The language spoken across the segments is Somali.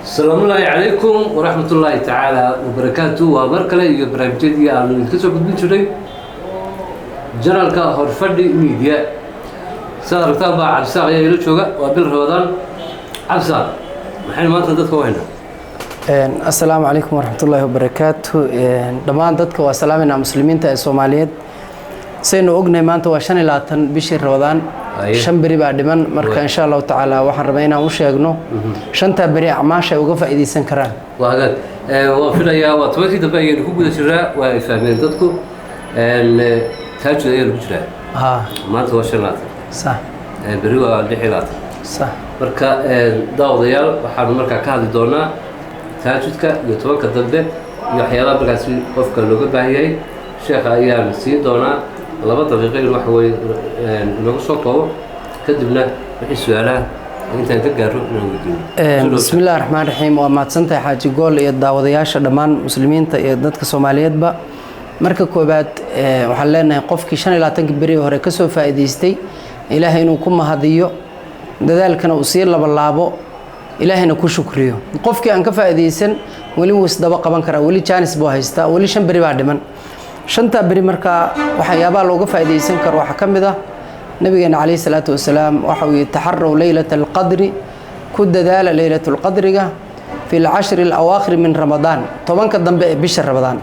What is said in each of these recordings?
Asalaamullaahi calaykum waraxmatullaahi tacaala wabarakaatu. Waa mar kale iyo barnaamijyadii aanu idinka soo gudbin jirnay channelka Horfadhi Media. Sidaad aragtaan baa Cabdisaaq ayaa ila jooga. Waa bil Ramadaan. Cabdisaaq, maxaynu maanta dadka u haynaa? Assalaamu calaykum waraxmatullaahi wabarakaatu. Dhammaan dadka waa salaamayna, muslimiinta ee Soomaaliyeed. Saynu ognahay, maanta waa 25 bishii Ramadaan. 5 beri baa dhiman. Marka insha Allahu tacaala waxaan rabaa inaan u sheegno shantaa beri acmaasha ay uga faa'iidaysan karaan. Waa hagaag. Waan filayaa waa 10kii dambe ayaynu ku guda jirnaa. Waa ay fahmeen dadku. Taajud ayaa lagu jiraa. Maanta waa 25. Berri waa 26. Marka daawadayaal, waxaanu markaa ka hadli doonaa taajudka iyo 10ka dambe iyo waxyaabaha markaasi qofka looga baahan yahay. Sheekha ayaan siin doonaa 2 daqiiqo in waxa weye inoogu soo koobo, kadibna wixii su-aalaha intaan ka gaaro inaan weydiino. Bismi illahi raxmaan raxiim. Waa mahadsantahay, Xaaji Gool, iyo daawadayaasha, dhammaan muslimiinta iyo dadka Soomaaliyeedba. Marka koobaad, waxaan leenahay qofkii 25ka beri hore kasoo faa'iidaystay, Ilaahay inuu ku mahadiyo, dadaalkana uu sii labalaabo, Ilaahayna ku shukriyo. Qofkii aan ka faa'iidaysan, weli wuu isdaba qaban karaa, weli jaanis buu haystaa, weli 5 beri baa dhiman. Shantaa beri markaa waxyaabaha looga faa'iidaysan karo waxaa ka mid ah, nabigeena calayhi salaatu wasalaam waxa uu yihi: "Taxarow leylata alqadri", ku dadaala leylatulqadriga, "fi lcashri alawaakhir min Ramadaan", 10ka dambe ee bisha Ramadaan,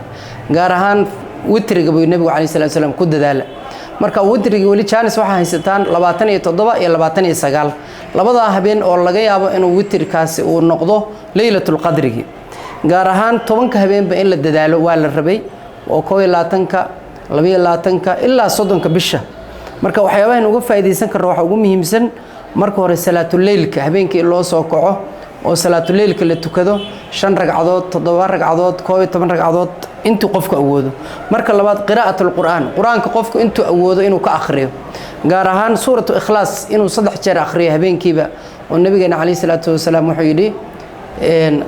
gaar ahaan witriga buu nebigu calayhi salatu wasalaam ku dadaala. Marka witriga weli jaanis waxaa haysataan 27 iyo 29, labadaa habeen oo laga yaabo inuu witrkaasi uu noqdo leylatulqadrigi. Gaar ahaan 10ka habeenba in la dadaalo waa la rabay, oo 21ka, 22ka ilaa 30ka bisha. Marka waxyaabahan uga faa'iidaysan karno waxaa ugu muhiimsan marka hore salaatuleylka, habeenkii in loo soo kaco oo salaatuleylka la tukado, shan ragcadood, toddoba ragcadood, 11 ragcadood, intuu qofku awoodo. Marka labaad, qiraa'at alqur'aan, qur-aanka qofku intuu awoodo inuu ka akhriyo, gaar ahaan Suuratu Ikhlaas inuu saddex jeer akhriyo habeenkiiba, oo nabigeena calayhi salaatu wasalaam wuxuu yidhi: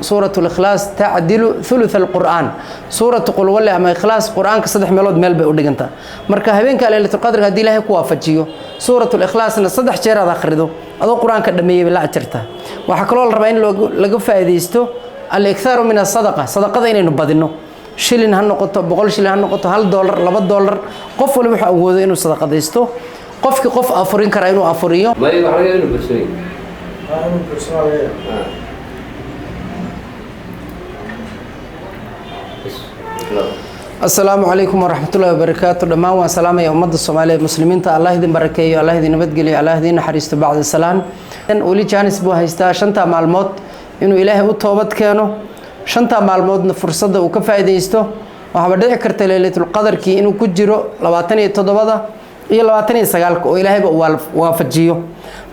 "Suuratu Likhlaas tacdilu thuluth alqur'aan". Suuratu Qulwalle ama Ikhlaas qur-aanka saddex meelood meel bay u dhigantaa. Marka habeenka Laylatulqadriga haddii Ilaahay ku waafajiyo, Suuratu Likhlaasna saddex jeer aad akhrido, adoo qur-aanka dhameeyey bay la ajartaa. Waxaa kaloo la rabaa in laga faa'iidaysto al-ikthaaru min asadaqa, sadaqada inaynu badino, shilin ha noqoto, 100 shilin ha noqoto, $1, $2, qof waliba wuxuu awoodo inuu sadaqadaysto. Qofkii qof afurin karaa inuu afuriyo. May, waxa laga yaabaa inuu buuxsamay. Inuu buuxsamaa laga yaabaa. Bas, bilow. Asalaamu calaykum waraxmatullahi wabarakaatu. Dhammaan waan salaamaya ummadda Soomaaliyeed, muslimiinta. Allah idin barakeeyo, Allah idin nabadgeliyo, Allah idin naxariisto. Bacda salaan, weli jaanis buu haystaa shantaa maalmood inuu Ilaahay u toobad keeno, shantaa maalmoodna fursadda uu ka faa'iidaysto. Waxaaba dhici karta Leylatulqadarkii inuu ku jiro 27da iyo 29ka oo Ilaahayba uu waafajiyo.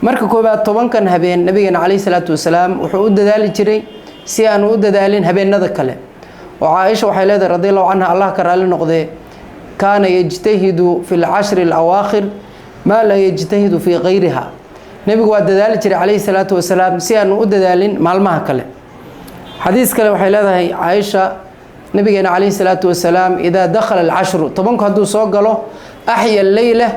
Marka koowaad, 10kan habeen nabigeena calayhi salaatu wasalaam wuxuu u dadaali jiray si aanu u dadaalin habeenada kale, oo Caaisha waxay leedahay, radi Allahu canha, Allah ka raali noqdee: "Kaana yajtahidu fi lcashri alawaakhir maa laa yajtahidu fii gayriha". Nebigu waa dadaali jiray calayhi salaatu wasalaam si aanu u dadaalin maalmaha kale. Xadiis kale waxay leedahay Caaisha: nabigeena calayhi salaatu wasalaam idaa dakhala alcashru, 10ku hadduu soo galo, axya leyla,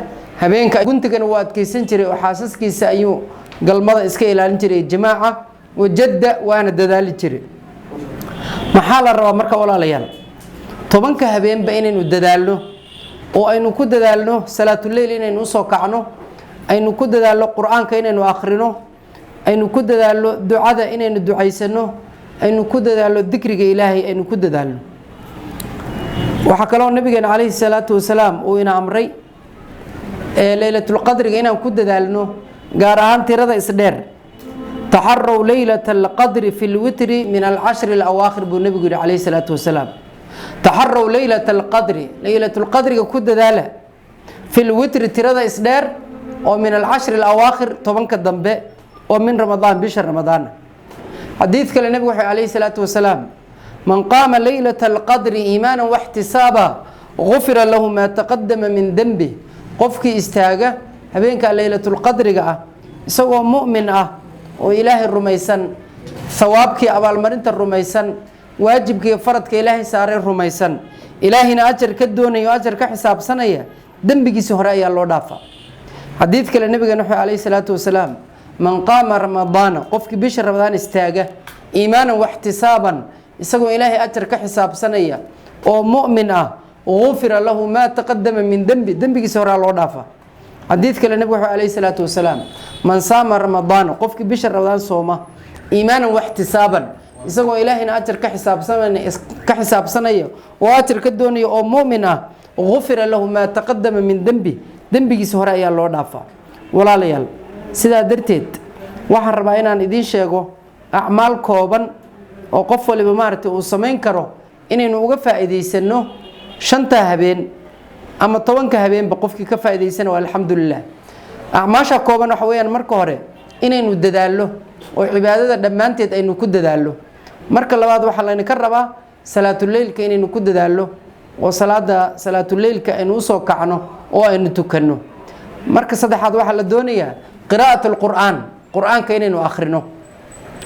habeenka guntigana wuu adkeysan jiray oo xaasaskiisa ayuu galmada iska ilaalin jiray, jimaaca, wajadda, waana dadaali jiray. Maxaa la rabaa marka, walaalayaal? 10ka habeenba inaynu dadaalno oo aynu ku dadaalno salaatuleyl inaynu usoo kacno, aynu ku dadaalno qur-aanka inaynu akhrino, aynu ku dadaalno ducada inaynu ducaysano, aynu ku dadaalno dikriga Ilaahay aynu ku dadaalno. Waxaa kaloo nabigeena calayhi salaatu wasalaam uu ina amray ee Leylatulqadriga inaan ku dadaalno, gaar ahaan tirada isdheer. "Taxarow leylata alqadri fi lwitri min alcashri alawaakhir", buu nebigu yihi calayhi salaatu wasalaam. "Taxarow leylata alqadri", Leylatulqadriga ku dadaala, "fi lwitri", tirada isdheer oo "min alcashri alawaakhir", 10ka dambe oo "min Ramadaan", bisha Ramadaana. Xadiid kale nebigu wuxuu calayhi salaatu wasalaam: "Man qaama leylata alqadri iimaana waxtisaaba gufira lahu maa taqadama min denbi". Qofkii istaaga habeenka Leylatulqadriga ah isagoo mu'min ah oo Ilaahay rumaysan, thawaabkii abaalmarinta rumaysan, waajibkii faradka Ilaahay saaray rumaysan, Ilaahayna ajar ka doonaya oo ajar ka xisaabsanaya, dembigiisi hore ayaa loo dhaafaa. Xadiid kale nabigeena wuxuu calayhi salaatu wasalaam: "Man qaama Ramadaana", qofkii bisha Ramadaan istaaga. Iimaanan waxtisaaban, isagoo Ilaahay ajar ka xisaabsanaya oo mu'min ah, gufira lahu maa taqadama min dembi, dembigiisa horaa loo dhaafa. Xadiid kale nebigu wuxuu alayhi salaatu wasalaam: man saama Ramadaana, qofkii bisha Ramadaan sooma, iimaanan waxtisaaban, isagoo Ilaahayna ajar ka xisaabsanaya oo ajar ka doonaya oo mu'min ah, gufira lahu maa taqadama min dembi, dembigiisa hore ayaa loo dhaafaa. Walaalayaal, sidaa darteed waxaan rabaa inaan idiin sheego acmaal kooban oo qof waliba maaragtay uu samayn karo inaynu uga faa'iidaysano shanta habeen ama 10-ka habeenba. Qofkii ka faa'iidaysana waa alxamdulilah. Acmaasha kooban waxa weeyaan, marka hore inaynu dadaallo oo cibaadada dhammaanteed aynu ku dadaallo. Marka labaad, waxaa laynaka rabaa salaatuleylka inaynu ku dadaallo oo salaada salaatuleylka aynu usoo kacno oo aynu tukanno. Marka saddexaad, waxaa la doonayaa qiraa'at alqur'aan, qur'aanka inaynu akhrino,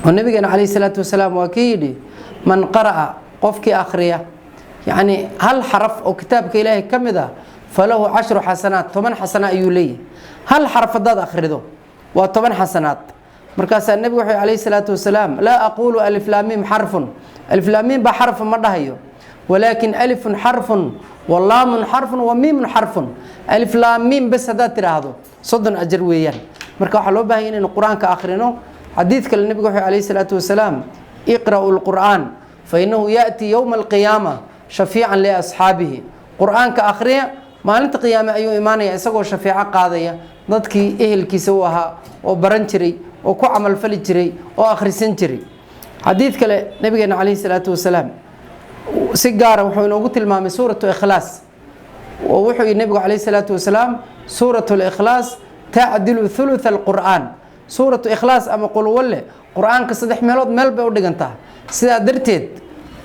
oo nabigeena calayhi salaatu wasalaam waa kii yidhi: man qara'a, qofkii akhriya, yacni hal xaraf oo kitaabka Ilaahay ka mid ah, falahu 10 xasanaat, 10 xasana ayuu leeyahay. Hal xaraf haddaad akhrido waa 10 xasanaad. Markaasaa nebigu wuxuu calayhi salaatu wasalaam: laa aquulu alif laam miim xarfun, alif laam miim baa xarfa ma dhahayo, walaakin alifun xarfun wa laamun xarfun wa miimun xarfun. Alif laam miim bes haddaad tidhaahdo 30 ajar weeyaan. Marka waxaa loo baahan inaynu Qur-aanka akhrino. Xadiid kale nebigu wuxuu calayhi salaatu wasalaam: iqra'u lqur'aan fa innahu ya'ti yowma alqiyaama shafiican liasxaabihi. Qur-aanka akhriya, maalinta qiyaame ayuu imaanaya isagoo shafeeco qaadaya dadkii ehelkiisa u ahaa oo baran jiray oo ku camalfali jiray oo akhrisan jiray. Xadiid kale nabigeena calayhi salaatu wasalaam si gaara wuxuu inoogu tilmaamay Suuratu Ikhlaas, oo wuxuu yihi nebigu calayhi salaatu wasalaam: Suuratu Likhlaas tacdilu thulutha alqur'aan. Suuratu Ikhlaas ama Qulwalle Qur-aanka saddex meelood meel bay u dhigantaa. Sidaa darteed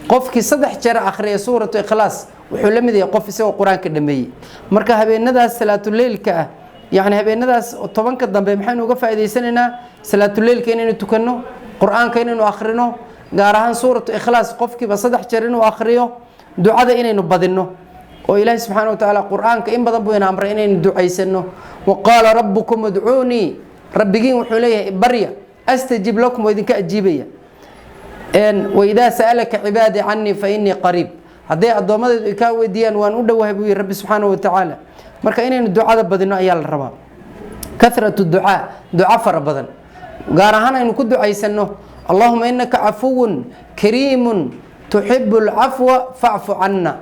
qofkii saddex jeer akhriya Suuratu Ikhlaas wuxuu la mid yahay qof isagoo Qur-aanka dhameeyey. Marka habeenadaas salaatuleylka ah, yacni habeenadaas 10-ka dambe, maxaynu uga faa'iidaysanaynaa? Salaatuleylka inaynu tukanno, Qur-aanka inaynu akhrino, gaar ahaan Suuratu Ikhlaas qofkiiba saddex jeer inuu akhriyo, ducada inaynu badinno, oo Ilaahi subxaana wa tacaala Qur-aanka in badan buu ina amray inaynu ducaysano. Wa qaala rabbukum udcuunii, rabbigiin wuxuu leeyahay barya, astajib lakum, waa idinka ajiibaya. Waidaa sa'alaka cibaadii canii fa inii qariib, hadday addoommadeedu ay kaa weydiiyaan waan u dhowahay buu yihi Rabbi subxaana wa tacaala. Marka inaynu ducada badino ayaa la rabaa, kathratu ducaa, duco fara badan, gaar ahaan aynu ku ducaysano: allahuma inaka cafuwun kariimun tuxibu alcafwa facfu canna.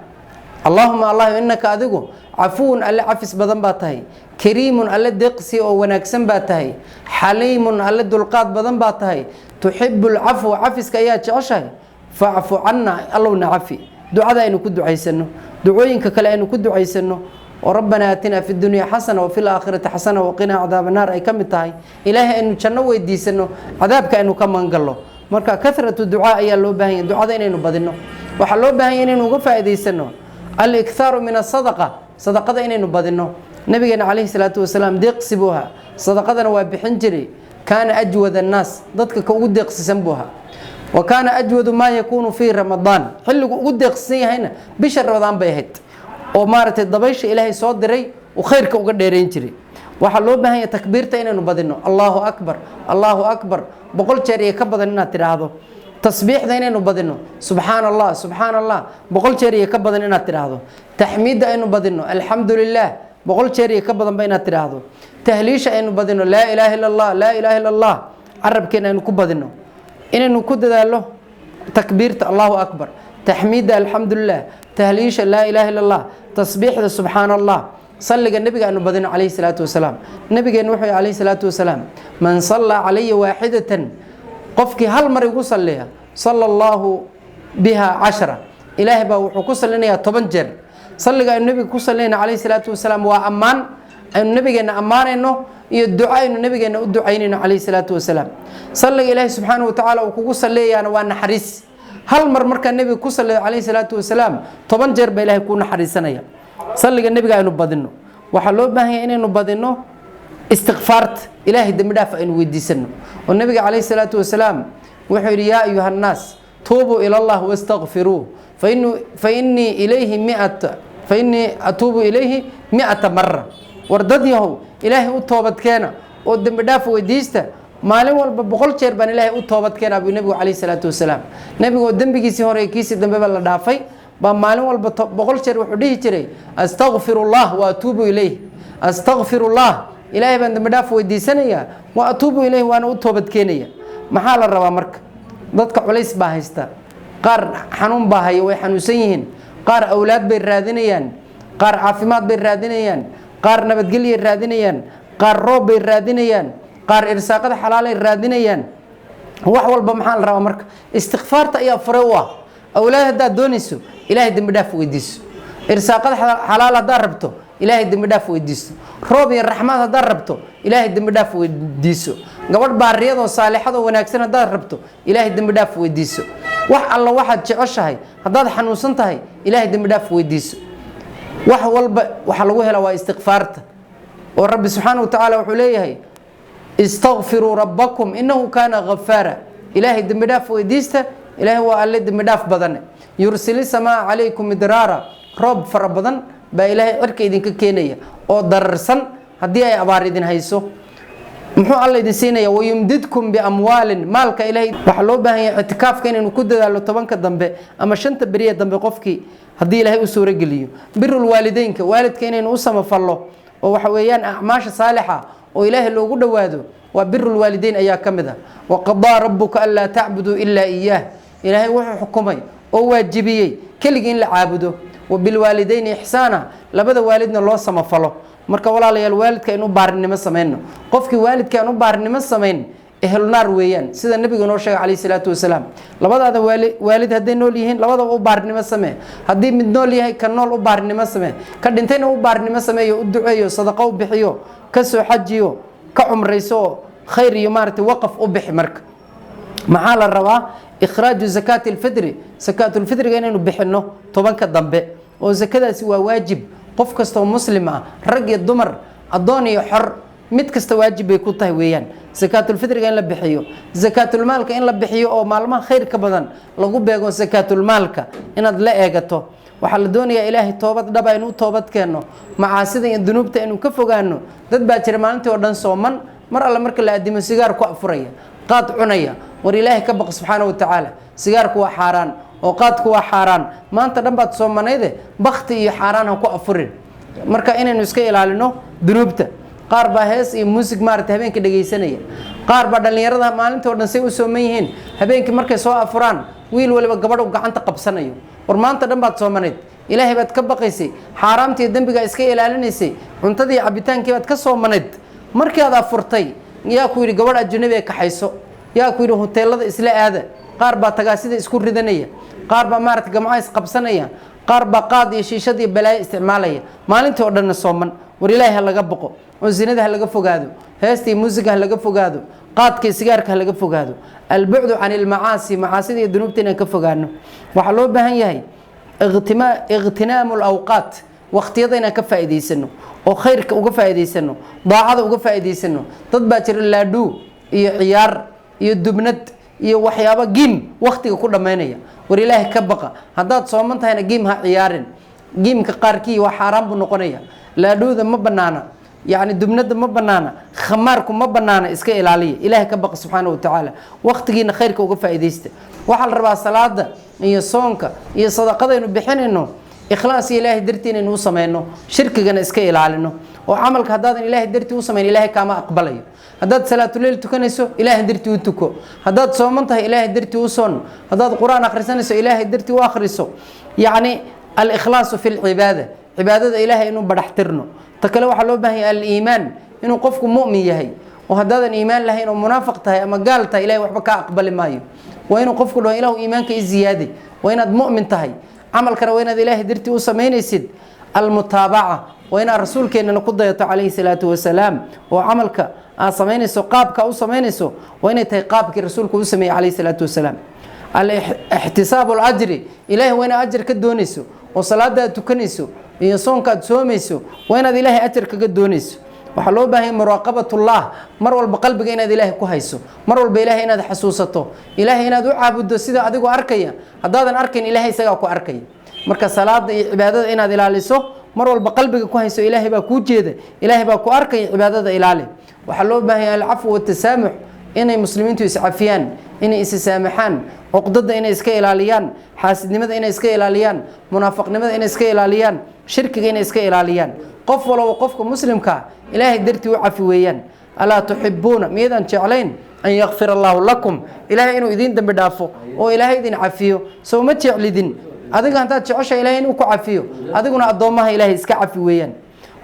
Allahuma, allah, inaka adigu cafuwun, alle cafis badan baa tahay, kariimun, alle deeqsi oo wanaagsan baa tahay, xaliimun, alle dulqaad badan baa tahay, tuxibu alcafwa, cafiska ayaa jeceshahay, facfu canna, allowna cafi. Ducada aynu ku ducaysano, ducooyinka kale aynu ku ducaysano oo rabbanaa aatinaa fi dunya xasana wafi laakhirati xasana waqinaa cadaaba naar ay ka mid tahay. Ilaahay aynu janno weydiisano, cadaabka aynu ka magangallo. Marka kathratu ducaa ayaa loo baahan yahay, ducada inaynu badino. Waxaa loo baahan yahay inaynu uga faa'iidaysano alikhaaru min asadaqa, sadaqada inaynu badino. Nabigeena calayhi salaatu wasalaam deeqsi buu ahaa, sadaqadana waa bixin jiray. Kaana ajwad annaas, dadka ka ugu deeqsisan buu ahaa. Wa kaana ajwadu maa yakuunu fii Ramadaan, xilligu ugu deeqsisan yahayna bisha Ramadaan bay ahayd, oo maaragtay dabaysha Ilaahay soo diray uu khayrka uga dheerayn jiray. Waxaa loo baahan yahay takbiirta inaynu badino, allahu akbar, allahu akbar, 100 jeer iyo ka badan inaad tidhaahdo. Tasbiixda inaynu badino, subxaana Allah, subxaana Allah, 100 jeer iyo ka badan inaad tidhaahdo. Taxmiidda aynu badino, alxamdu lilah, 100 jeer iyo ka badanba inaad tidhaahdo. Tahliisha aynu badino, laa ilaaha illa Allah, laa ilaaha illa Allah, carabkeena aynu ku badino. Inaynu ku dadaallo takbiirta allahu akbar, taxmiidda alxamdulilah, tahliisha laa ilaaha illa Allah, tasbiixda subxaana Allah, salliga nebiga aynu badino calayhi salaatu wasalaam. Nabigeenu wuxuu yihi calayhi salaatu wasalaam: man sallaa calaya waaxidatan, qofkii hal mar igu salliya, sala Allahu biha 10, Ilaahay baa wuxuu ku sallinayaa 10 jeer. Salliga aynu nebiga ku sallinayna calayhi salaatu wasalaam waa ammaan aynu nabigeenna ammaanayno iyo duco aynu nabigeenna u ducaynayno calayhi salaatu wasalaam. Salliga Ilaahay subxaanahu wa tacaala uu kugu salliyayaana waa naxariis. Hal mar markaa nebiga ku salliyo calayhi salaatu wasalaam, 10 jeer baa Ilahay kuu naxariisanaya. Salliga nebiga aynu badino. Waxaa loo baahan yahay inaynu badino istikfaarta, Ilaahay dembi dhaaf aynu weydiisano, oo nabiga calayhi salaatu wasalaam wuxuu yidhi: yaa ayuha annaas tuubuu ila Allah wastakfiruuh, fainii ilayhi miata, fainii atuubu ilayhi 100 mara. War dad yahow, Ilaahay u toobadkeena oo dembi dhaaf weydiista. Maalin walba 100 jeer baan Ilaahay u toobad keenaa buu Nabigu calayhi salaatu wasalaam. Nabigu dambigiisii hore kiisii dambe la dhaafay baa maalin walba 100 jeer wuxuu dhihi jiray astaghfirullah wa atuubu ilayh, astaghfirullah, Ilaahay baan dambi dhaaf weydiisanayaa, wa atuubu ilayh, waana u toobad keenaya. Maxaa la rabaa marka? Dadka culays baa haysta, qaar xanuun baa haya, way xanuunsan yihiin, qaar awlaad bay raadinayaan, qaar caafimaad bay raadinayaan, qaar nabadgelyo raadinayaan, qaar roob bay raadinayaan, qaar irsaaqada xalaal ay raadinayaan. Wax walba maxaa la rabaa marka? Istighfaarta ayaa fure u ah. Awlaad haddaad doonayso, Ilaahay dambi dhaaf weydiiso. Irsaaqada xalaal haddaad rabto, Ilaahay dambi dhaaf weydiiso. Roob iyo raxmaad haddaad rabto, Ilaahay dambi dhaaf weydiiso. Gabadh baariyadoo saalixadoo wanaagsan haddaad rabto, Ilaahay dambi dhaaf weydiiso. Wax alla waxaad jeceshahay, haddaad xanuunsan tahay, Ilaahay dambi dhaaf weydiiso. Wax walba waxa lagu helaa waa istighfaarta. Oo Rabbi subxaanahu wa tacaala wuxuu leeyahay istaghfiruu rabbakum innahu kaana ghafaara. Ilaahay dambi dhaaf weydiista, Ilaahay waa alle dambi dhaaf badan. Yursili samaa calaykum midraara, roob fara badan baa Ilaahay cirka idinka keenaya oo dararsan haddii ay abaar idin hayso. Muxuu Alla idin siinaya? Wayumdidkum biamwaalin, maalka Ilaahay. Waxaa loo baahan yahay ictikaafka inaynu ku dadaalo 10ka dambe ama 5ta beriya dambe, qofkii haddii Ilaahay u suurogeliyo. Birul waalideynka, waalidka inaynu u samafallo oo waxa weeyaan acmaasha saalixa oo Ilaahay loogu dhowaado waa birul waalideyn ayaa ka mid ah. Waqadaa rabbuka anlaa tacbuduu ilaa iyaah, Ilaahay wuxuu xukumay oo waajibiyey keligii in la caabudo. Wabilwaalideyni ixsaana, labada waalidna loo samafalo. Marka walaalayaal, waalidka inuu baarinimo sameeyno, qofkii waalidka aan u baarinimo sameyn ehlu naar weeyaan, sida nabiga noo sheegay calayhi salaatu wasalaam. Labadaada waalid hadday nool yihiin, labadaba u baarinimo samee. Haddii mid nool yahay, ka nool u baarinimo samee, ka dhintayna u baarinimo sameeyo, u duceeyo, sadaqo u bixiyo, ka soo xajiyo, ka cumrayso, khayr iyo maaragtay waqaf u bixi. Marka maxaa la rabaa? Ikhraaju zakaati alfitri, zakaatulfitriga inaynu bixinno 10ka dambe, oo zakadaasi waa waajib qof kastoo muslim ah, rag iyo dumar, addoon iyo xor, mid kasta waajib bay ku tahay weeyaan zakaatulfitriga in la bixiyo. Zakaatulmaalka in la bixiyo oo maalmaha khayr ka badan lagu beego zakaatulmaalka inaad la eegato. Waxaa la doonayaa Ilaahay toobad dhaba inuu toobad keenno, macaasida iyo dunuubta inuu ka fogaano. Dad baa jira maalintii oo dhan sooman, mar alle marka la addimo sigaar ku afuraya, qaad cunaya. War Ilaahay ka baq subxaana wa tacaala. Sigaarku waa xaaraan oo qaadku waa xaaraan. Maanta dhan baad soomanayde, bakti iyo xaaraan ha ku afurin. Marka inaynu iska ilaalino dunuubta. Qaar baa hees iyo muusig maaragtay habeenkii dhegaysanaya. Qaar baa dhallinyarada maalintii oo dhan say u sooman yihiin, habeenkii markay soo afuraan wiil waliba gabadh u gacanta qabsanayo. War maanta dhan baad soomanayd, Ilaahay baad ka baqaysay, xaaraamtii dembiga iska ilaalinaysay, cuntadii cabitaankii baad ka soomanayd. Markii aad afurtay, yaa ku yidhi gabadh ajnabi ee kaxayso? Yaa ku yidhi hoteelada isla aada? Qaar baa tagaasida isku ridanaya, qaar baa maaragtay gamcaha isqabsanaya, qaar baa qaad iyo shiishad iyo balaayo isticmaalaya, maalintii oo dhanna sooman. War Ilaahay ha laga boqo oo zinada ha laga fogaado, heesta iyo muusiga ha laga fogaado, qaadka iyo sigaarka ha laga fogaado. Albucdu can ilmacaasi, macaasida iyo dunuubta inaan ka fogaano. Waxaa loo baahan yahay ightinaamu alawqaat, waqtiyada inaan ka faa'iidaysano oo khayrka uga faa'iidaysano, daacada uga faa'iidaysano. Dad baa jira laadhuu iyo ciyaar iyo dubnad iyo waxyaabo giim waqtiga ku dhammaynaya. War Ilaahay ka baqa. Haddaad sooman tahayna giim ha ciyaarin. Giimka qaarkii waa xaaraan buu noqonaya. Laadhuuda ma banaana, yacni dubnada ma banaana, khamaarku ma banaana. Iska ilaaliya, Ilaahay ka baqa subxaana wa tacaala, waqtigiina khayrka uga faa'iidaysta. Waxaa la rabaa salaada iyo soonka iyo sadaqadaynu bixinayno ikhlaas iyo Ilaahay dartii inaynu u sameyno, shirkigana iska ilaalino. Oo camalka haddaadan Ilaahay dartii u samayn, Ilaahay kaama aqbalayo. Haddaad salaatuleyl tukanayso, Ilaahay dartii u tuko. Haddaad sooman tahay, Ilaahay dartii u soon. Haddaad qur-aan akhrisanayso, Ilaahay dartii u akhriso. Yacni alikhlaasu fi lcibaada, cibaadada Ilaahay inuu badhaxtirno. Ta kale waxaa loo baahan yahay aliimaan, inuu qofku mu'min yahay. Oo haddaadan iimaan lahayn oo munaafiq tahay ama gaal tahay, Ilahay waxba kaa aqbali maayo. Waa inuu qofku dhaho Ilaahu iimaanka i ziyaaday. Waa inaad mu'min tahay, camalkana waa inaad Ilaahay dartii u samaynaysid. Almutaabaca, waa inaad rasuulkeennana ku dayato calayhi salaatu wasalaam, oo camalka aad samaynayso qaabka u samaynayso waa inay tahay qaabkii rasuulku u sameeyey calayhi salaatu wasalaam. Alixtisaabu alajri, Ilaahay waa inaad ajar ka doonayso, oo salaada aad tukanayso iyo soonka aad soomayso waa inaad Ilaahay ajar kaga doonayso. Waxaa loo baahan yahay muraaqabatullah, mar walba qalbiga inaad Ilaahay ku hayso, mar walba Ilaahay inaad xasuusato, Ilaahay inaad u caabuddo sida adigoo arkaya. Haddaadan arkayn, Ilaahay isagaa ku arkaya. Marka salaada iyo cibaadada inaad ilaaliso, mar walba qalbiga ku hayso Ilaahay baa kuu jeeda, Ilaahay baa ku arkaya, cibaadada ilaali. Waxaa loo baahan yahay alcafwu watasaamux, Inay muslimiintu iscafiyaan, inay issaamaxaan, cuqdada inay iska ilaaliyaan, xaasidnimada inay iska ilaaliyaan, munaafaqnimada inay iska ilaaliyaan, shirkiga inay iska ilaaliyaan. Qof walba qofka muslimka Ilaahay dartii u cafi weeyaan. Alaa tuxibuuna, miyadan jeclayn, an yakfir Allahu lakum, Ilaahay inuu idin dambi dhaafo oo Ilaahay idin cafiyo? Soo ma jeclidin? Adiga haddaad jecesha Ilaahay inuu ku cafiyo, adiguna addoommaha Ilaahay iska cafi weeyaan.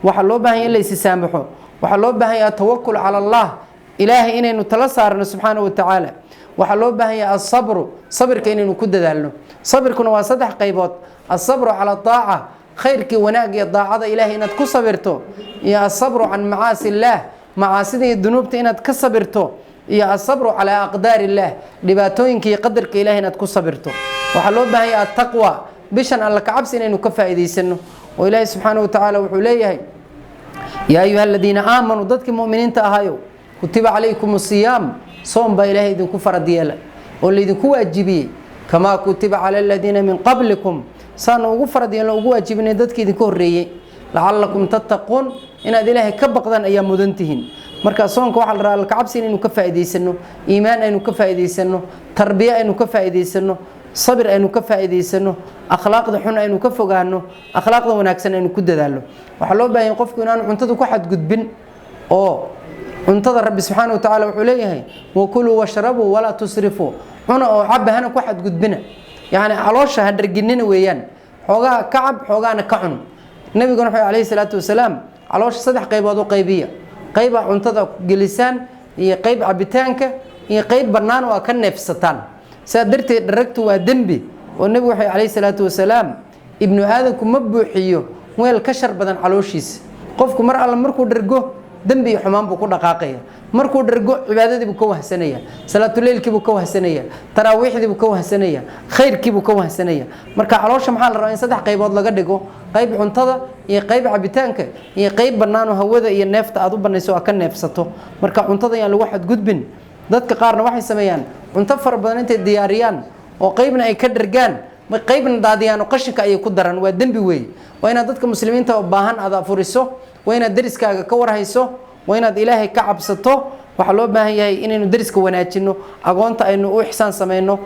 Waxaa loo baahan yahay in la isi saamaxo. Waxaa loo baahan yahay atawakul cala Allah, Ilaahay inaynu tala saarno subxaana wa tacaala. Waxaa loo baahan yahay asabru, sabirka inaynu ku dadaalno. Sabirkuna waa saddex qaybood: asabru cala daaca, khayrkii, wanaag iyo daacada Ilaahay inaad ku sabirto, iyo asabru can macaasi illaah, macaasida iyo dunuubta inaad ka sabirto, iyo asabru calaa aqdaar illaah, dhibaatooyinka iyo qadarka Ilahay inaad ku sabirto. Waxaa loo baahan yahay attaqwa, bishan Alla kacabsi inaynu ka faa'iidaysano, oo Ilaahay subxaana wa tacaala wuxuu leeyahay: yaa ayuha aladiina aamanuu, dadkii mu'miniinta ahayo, kutiba calaykum asiyaam, soom baa Ilaahay idinku farad yeela oo laydinku waajibiyey, kamaa kutiba cala aladiina min qablikum, saanu ugu farad yeelno, ugu waajibinay dadkii idinka horreeyey, lacalakum tattaquun, inaad Ilaahay ka baqdaan ayaa mudan tihiin. Marka soonka waxaa la rabaa alkacabsi inaynu ka faa'iidaysano, iimaan aynu ka faa'iidaysano, tarbiye aynu ka faa'iidaysano, sabir aynu ka faa'iidaysano, akhlaaqda xun aynu ka fogaano, akhlaaqda wanaagsan aynu ku dadaalno. Waxaa loo baahan yahay qofku inaanu cuntada ku xadgudbin, oo cuntada Rabbi subxaana wa tacaala wuxuu leeyahay: wakuluu washrabuu walaa tusrifuu, cuna oo caba, hana ku xadgudbina, yacni caloosha ha dharginina weeyaan. Xoogaha ka cab, xoogaana ka cun. Nabiguna wuxuu calayhi salaatu wasalaam: caloosha saddex qaybood u qaybiya, qayba cuntada gelisaan, iyo qayb cabitaanka, iyo qayb bannaan oo ka neefsataan. Sidaa darteed dharagtu waa dembi, oo nebigu wuxuu calayhi salaatu wasalaam: ibnu aadanku ma buuxiyo weel ka shar badan calooshiisa. Qofku mar alla markuu dhargo, dembi iyo xumaan buu ku dhaqaaqaya. Markuu dhargo, cibaadadii buu ka wahsanaya, salaatuleylkii buu ka wahsanaya, taraawiixdii buu ka wahsanaya, khayrkii buu ka wahsanaya. Marka caloosha maxaa la rabaa? In saddex qaybood laga dhigo: qayb cuntada, iyo qayb cabitaanka, iyo qayb bannaan oo hawada iyo neefta aad u banayso, aad ka neefsato. Marka cuntada yaan lagu xadgudbin. Dadka qaarna waxay sameeyaan cunto fara badan intay diyaariyaan oo qaybna ay ka dhargaan, qaybna daadiyaan oo qashinka ayay ku daran. Waa dembi weeye. Waa inaad dadka muslimiinta oo baahan aad afuriso, waa inaad deriskaaga ka warhayso, waa inaad Ilaahay ka cabsato. Waxaa loo baahan yahay inaynu deriska wanaajino, agoonta aynu u ixsaan samayno,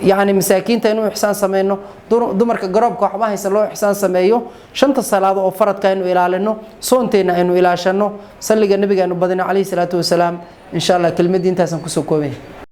yacni masaakiinta aynu u ixsaan samayno, dumarka garoobka waxba haysan loo ixsaan sameeyo, shanta salaado oo faradka aynu ilaalino, soonteenna aynu ilaashano, salliga nabiga aynu badino calayhi salaatu wasalaam. Insha Allah kelmaddii intaasaan kusoo koobay.